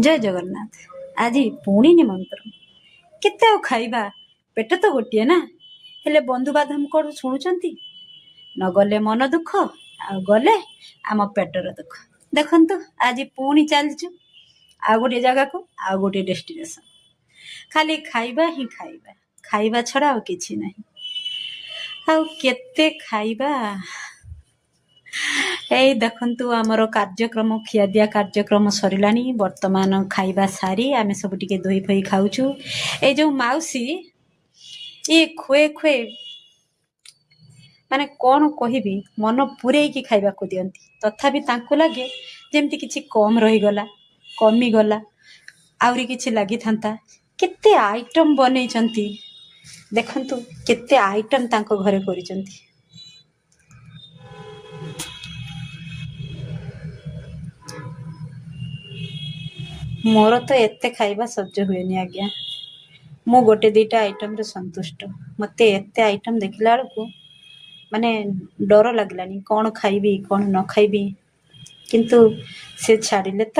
ଜୟ ଜଗନ୍ନାଥ। ଆଜି ପୁଣି ନିମନ୍ତ୍ରଣ। କେତେ ଆଉ ଖାଇବା, ପେଟ ତ ଗୋଟିଏ ନା। ହେଲେ ବନ୍ଧୁବାନ୍ଧବ କ'ଣ ଶୁଣୁଛନ୍ତି? ନ ଗଲେ ମନ ଦୁଃଖ, ଆଉ ଗଲେ ଆମ ପେଟର ଦୁଃଖ। ଦେଖନ୍ତୁ, ଆଜି ପୁଣି ଚାଲିଛୁ ଆଉ ଗୋଟିଏ ଜାଗାକୁ, ଆଉ ଗୋଟିଏ ଡେଷ୍ଟିନେସନ୍। ଖାଲି ଖାଇବା ହିଁ ଖାଇବା, ଖାଇବା ଛଡ଼ା ଆଉ କିଛି ନାହିଁ। ଆଉ କେତେ ଖାଇବା? ଏଇ ଦେଖନ୍ତୁ, ଆମର କାର୍ଯ୍ୟକ୍ରମ, ଖିଆଦିଆ କାର୍ଯ୍ୟକ୍ରମ ସରିଲାଣି। ବର୍ତ୍ତମାନ ଖାଇବା ସାରି ଆମେ ସବୁ ଟିକେ ଦହି ଫହି ଖାଉଛୁ। ଏଇ ଯେଉଁ ମାଉସୀ, ଇଏ ଖୁଏ ଖୁଏ, ମାନେ କ'ଣ କହିବି, ମନ ପୂରେଇକି ଖାଇବାକୁ ଦିଅନ୍ତି। ତଥାପି ତାଙ୍କୁ ଲାଗେ ଯେମିତି କିଛି କମ୍ ରହିଗଲା, କମିଗଲା, ଆହୁରି କିଛି ଲାଗିଥାନ୍ତା। କେତେ ଆଇଟମ୍ ବନେଇଛନ୍ତି ଦେଖନ୍ତୁ, କେତେ ଆଇଟମ୍ ତାଙ୍କ ଘରେ କରିଛନ୍ତି। ମୋର ତ ଏତେ ଖାଇବା ସହ୍ୟ ହୁଏନି ଆଜ୍ଞା। ମୁଁ ଗୋଟେ ଦୁଇଟା ଆଇଟମ୍ରେ ସନ୍ତୁଷ୍ଟ। ମୋତେ ଏତେ ଆଇଟମ୍ ଦେଖିଲା ବେଳକୁ ମାନେ ଡର ଲାଗିଲାନି, କ'ଣ ଖାଇବି କ'ଣ ନ ଖାଇବି। କିନ୍ତୁ ସେ ଛାଡ଼ିଲେ ତ।